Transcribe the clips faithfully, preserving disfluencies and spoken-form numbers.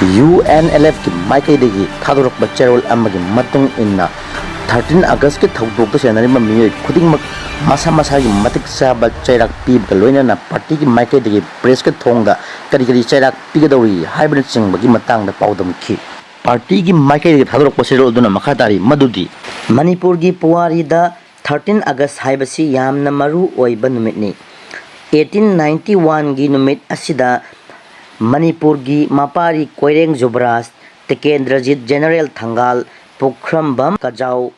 UNLFꯀꯤ ꯃꯥꯏꯀꯩꯗꯒꯤ ꯊꯥꯗꯣꯔꯛꯄ ꯆꯦꯔꯣꯜ ꯑꯃꯒꯤ ꯃꯇꯨꯡ ꯏꯟꯅ, thirteen Augustꯀꯤ ꯊꯧꯗꯣꯛꯇ ꯁꯦꯟꯅꯔꯤꯕ ꯃꯤꯑꯣꯏ ꯈꯨꯗꯤꯡꯃꯛ ꯃꯁꯥ ꯃꯁꯥꯒꯤ ꯃꯇꯤꯛ ꯆꯥꯕ ꯆꯩꯔꯥꯛ ꯄꯤꯕꯒ ꯂꯣꯏꯅꯅ partyꯒꯤ ꯃꯥꯏꯀꯩꯗꯒꯤ pressꯀꯤ ꯊꯣꯡꯗ ꯀꯔꯤ ꯀꯔꯤ ꯆꯩꯔꯥꯛ ꯄꯤꯒꯗꯧꯔꯤ ꯍꯥꯏꯕꯅꯆꯤꯡꯕꯒꯤ ꯃꯇꯥꯡꯗ ꯄꯥꯎꯗꯝꯈꯤ꯫ Partyꯒꯤ ꯃꯥꯏꯀꯩꯗꯒꯤ ꯊꯥꯗꯣꯔꯛꯄ ꯆꯦꯔꯣꯜ ꯑꯗꯨꯅ ꯃꯈꯥ ꯇꯥꯔꯤ ꯃꯗꯨꯗꯤ, ꯃꯅꯤꯄꯨꯔꯒꯤ ꯄꯨꯋꯥꯔꯤꯗ thirteen August ꯍꯥꯏꯕꯁꯤ ꯌꯥꯝꯅ ꯃꯔꯨ ꯑꯣꯏꯕ ꯅꯨꯃꯤꯠꯅꯤ꯫ Eighteen ninety oneꯒꯤ ꯅꯨꯃꯤꯠ ꯑꯁꯤꯗ ꯃꯅꯤꯄꯨꯔꯒꯤ ꯃꯄꯥꯔꯤ ꯀꯣꯏꯔꯦꯡ ꯖꯨꯕꯔꯥꯖ, ꯇꯤꯀꯦꯟꯗ꯭ꯔꯖꯤꯠ, ꯖꯦꯅꯔꯦꯜ ꯊꯪꯒꯥꯜ, ꯄꯨꯈ꯭ꯔꯝꯕꯝ ꯀꯖꯥꯎ,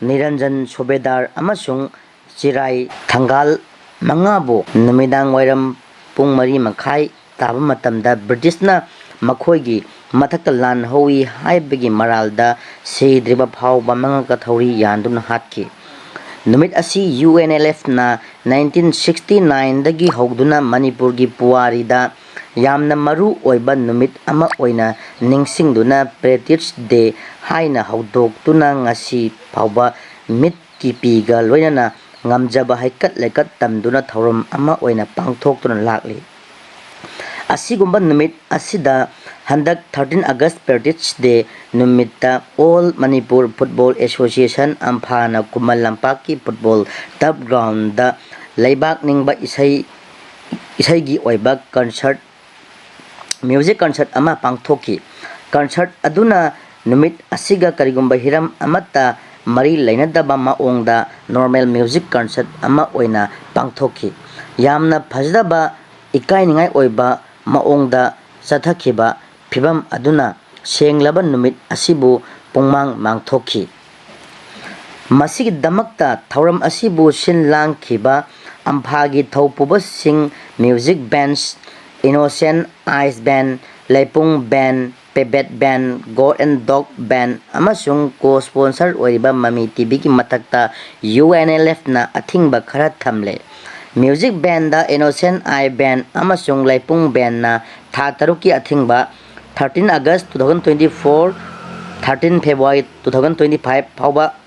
ꯅꯤꯔꯟꯖꯟ ꯁꯨꯕꯦꯗꯥꯔ ꯑꯃꯁꯨꯡ ꯆꯤꯔꯥꯏ ꯊꯪꯒꯥꯜ ꯃꯉꯥꯕꯨ ꯅꯨꯃꯤꯗꯥꯡ ꯋꯥꯏꯔꯝ ꯄꯨꯡ ꯃꯔꯤ ꯃꯈꯥꯏ ꯇꯥꯕ ꯃꯇꯝꯗ ꯕ꯭ꯔꯤꯇꯤꯁꯅ ꯃꯈꯣꯏꯒꯤ ꯃꯊꯛꯇ ꯂꯥꯟ ꯍꯧꯏ ꯍꯥꯏꯕꯒꯤ ꯃꯔꯥꯜꯗ ꯁꯤꯗ꯭ꯔꯤꯕ ꯐꯥꯎꯕ ꯃꯉꯛꯇ ꯊꯧꯔꯤ ꯌꯥꯟꯗꯨꯅ ꯍꯥꯠꯈꯤ꯫ ꯅꯨꯃꯤꯠ ꯑꯁꯤ UNLFꯅ nineteen sixty nineꯗꯒꯤ ꯍꯧꯗꯨꯅ ꯃꯅꯤꯄꯨꯔꯒꯤ ꯄꯨꯋꯥꯔꯤꯗ ꯌꯥꯝꯅ ꯃꯔꯨ ꯑꯣꯏꯕ ꯅꯨꯃꯤꯠ ꯑꯃ ꯑꯣꯏꯅ ꯅꯤꯡꯁꯤꯡꯗꯨꯅ Patriots Day ꯍꯥꯏꯅ ꯍꯧꯗꯣꯛꯇꯨꯅ ꯉꯁꯤ ꯐꯥꯎꯕ ꯃꯤꯠꯀꯤ ꯄꯤꯒ ꯂꯣꯏꯅꯅ ꯉꯝꯖꯕ ꯍꯩꯀꯠ ꯂꯩꯀꯠ ꯇꯝꯗꯨꯅ ꯊꯧꯔꯝ ꯑꯃ ꯑꯣꯏꯅ ꯄꯥꯡꯊꯣꯛꯇꯨꯅ ꯂꯥꯛꯂꯤ꯫ ꯑꯁꯤꯒꯨꯝꯕ ꯅꯨꯃꯤꯠ ꯑꯁꯤꯗ ꯍꯟꯗꯛ thirteen August Patriots Day ꯅꯨꯃꯤꯠꯇ All Manipur Football Association, ꯑꯝꯐꯥꯅ ꯈꯨꯃꯟ ꯂꯝꯄꯥꯛꯀꯤ football turf groundꯗ ꯂꯩꯕꯥꯛ ꯅꯤꯡꯕ ꯏꯁꯩ, ꯏꯁꯩꯒꯤ ꯑꯣꯏꯕ concert, music concert ꯑꯃ ꯄꯥꯡꯊꯣꯛꯈꯤ꯫ Concert ꯑꯗꯨꯅ ꯅꯨꯃꯤꯠ ꯑꯁꯤꯒ ꯀꯔꯤꯒꯨꯝꯕ ꯍꯤꯔꯝ ꯑꯃꯠꯇ ꯃꯔꯤ ꯂꯩꯅꯗꯕ ꯃꯑꯣꯡꯗ normal music concert ꯑꯃ ꯑꯣꯏꯅ ꯄꯥꯡꯊꯣꯛꯈꯤ꯫ ꯌꯥꯝꯅ ꯐꯖꯗꯕ, ꯏꯀꯥꯏꯅꯤꯡꯉꯥꯏ ꯑꯣꯏꯕ ꯃꯑꯣꯡꯗ ꯆꯠꯊꯈꯤꯕ ꯐꯤꯚꯝ ꯑꯗꯨꯅ ꯁꯦꯡꯂꯕ ꯅꯨꯃꯤꯠ ꯑꯁꯤꯕꯨ ꯄꯨꯡꯃꯥꯡ ꯃꯥꯡꯊꯣꯛꯈꯤ꯫ ꯃꯁꯤꯒꯤꯗꯃꯛꯇ ꯊꯧꯔꯝ ꯑꯁꯤꯕꯨ ꯁꯤꯟ ꯂꯥꯡꯈꯤꯕ ꯑꯝꯐꯥꯒꯤ ꯊꯧꯄꯨꯕꯁꯤꯡ, music bands, Innocent Eyes Band, ꯂꯩꯄꯨꯡ Band, Pebet Band, God and Dog Band ꯑꯃꯁꯨꯡ co-sponsor ꯑꯣꯏꯔꯤꯕ ꯃꯃꯤ TVꯒꯤ ꯃꯊꯛꯇ UNLFꯅ ꯑꯊꯤꯡꯕ ꯈꯔ ꯊꯝꯂꯦ꯫ Music bandꯗ Innocent Eye Band ꯑꯃꯁꯨꯡ ꯂꯩꯄꯨꯡ Bandꯅ ꯊꯥ ꯇꯔꯨꯛꯀꯤ ꯑꯊꯤꯡꯕ, thirteen August two thousand twenty four, thirteen February two thousand twenty five ꯐꯥꯎꯕ꯫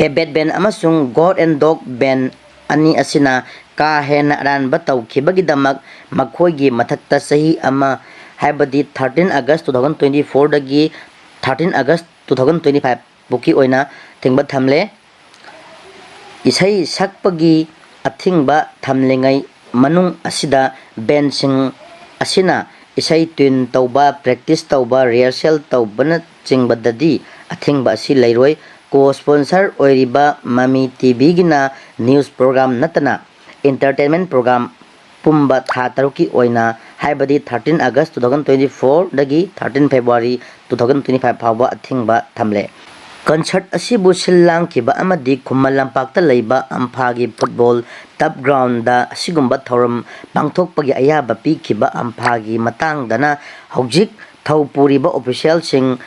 Pebet Band ꯑꯃꯁꯨꯡ God and Dog Band ꯑꯅꯤ ꯑꯁꯤꯅ ꯀꯥ ꯍꯦꯟꯅ ꯑꯔꯥꯟꯕ ꯇꯧꯈꯤꯕꯒꯤꯗꯃꯛ ꯃꯈꯣꯏꯒꯤ ꯃꯊꯛꯇ ꯆꯍꯤ ꯑꯃ ꯍꯥꯏꯕꯗꯤ thirteen August two thousand twenty fourꯗꯒꯤ thirteen August two thousand twenty five ꯐꯥꯎꯒꯤ ꯑꯣꯏꯅ ꯑꯊꯤꯡꯕ ꯊꯝꯂꯦ꯫ ꯏꯁꯩ ꯁꯛꯄꯒꯤ ꯑꯊꯤꯡꯕ ꯊꯝꯂꯤꯉꯩ ꯃꯅꯨꯡ ꯑꯁꯤꯗ ꯕꯦꯟꯁꯤꯡ ꯑꯁꯤꯅ ꯏꯁꯩ ꯇ꯭ꯌꯨꯟ ꯇꯧꯕ, ꯄ꯭ꯔꯦꯛꯇꯤꯁ ꯇꯧꯕ, ꯔꯤꯍꯔꯁꯦꯜ ꯇꯧꯕꯅꯆꯤꯡꯕꯗꯗꯤ ꯑꯊꯤꯡꯕ ꯑꯁꯤ ꯂꯩꯔꯣꯏ꯫ ꯀꯣ ꯁ꯭ꯄꯣꯟꯁꯔ ꯑꯣꯏꯔꯤꯕ ꯃꯃꯤ ꯇꯤꯚꯤꯒꯤꯅ ꯅ꯭ꯌꯨꯁ ꯄ꯭ꯔꯣꯒ꯭ꯔꯥꯝ ꯅꯠꯇꯅ ꯏꯟꯇꯔꯇꯦꯟꯃꯦꯟ ꯄ꯭ꯔꯣꯒ꯭ꯔꯥꯝ ꯄꯨꯝꯕ ꯊꯥ ꯇꯔꯨꯛꯀꯤ ꯑꯣꯏꯅ, ꯍꯥꯏꯕꯗꯤ thirteen August two thousand twenty fourꯗꯒꯤ thirteen February two thousand twenty five ꯐꯥꯎꯕ ꯑꯊꯤꯡꯕ ꯊꯝꯂꯦ꯫ ꯀꯟꯁꯔꯠ ꯑꯁꯤꯕꯨ ꯁꯤꯜ ꯂꯥꯡꯈꯤꯕ ꯑꯃꯗꯤ ꯈꯨꯃꯟ ꯂꯝꯄꯥꯛꯇ ꯂꯩꯕ ꯑꯝꯐꯥꯒꯤ ꯐꯨꯠꯕꯣꯜ ꯇꯞ ꯒ꯭ꯔꯥꯎꯟꯗ ꯑꯁꯤꯒꯨꯝꯕ ꯊꯧꯔꯝ ꯄꯥꯡꯊꯣꯛꯄꯒꯤ ꯑꯌꯥꯕ ꯄꯤꯈꯤꯕ ꯑꯝꯐꯥꯒꯤ ꯃꯇꯥꯡꯗꯅ ꯍꯧꯖꯤꯛ ꯊꯧ ꯄꯨꯔꯤꯕ ꯑꯣꯐꯤꯁꯤꯌꯦꯜꯁꯤꯡ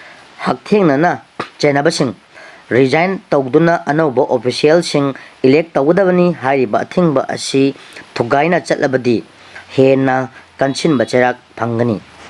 ꯍꯛꯊꯦꯡꯅꯅ ꯆꯦꯟꯅꯕꯁꯤꯡ ꯔꯤꯖꯥꯏꯟ ꯇꯧꯗꯨꯅ ꯑꯅꯧꯕ ꯑꯣꯐꯤꯁꯤꯌꯦꯜꯁꯤꯡ ꯏꯂꯦꯛ ꯇꯧꯒꯗꯕꯅꯤ꯫ ꯍꯥꯏꯔꯤꯕ ꯑꯊꯤꯡꯕ ꯑꯁꯤ ꯊꯨꯒꯥꯏꯅ ꯆꯠꯂꯕꯗꯤ ꯍꯦꯟꯅ ꯀꯟꯁꯤꯟꯕ ꯆꯩꯔꯥꯛ ꯐꯪꯒꯅꯤ꯫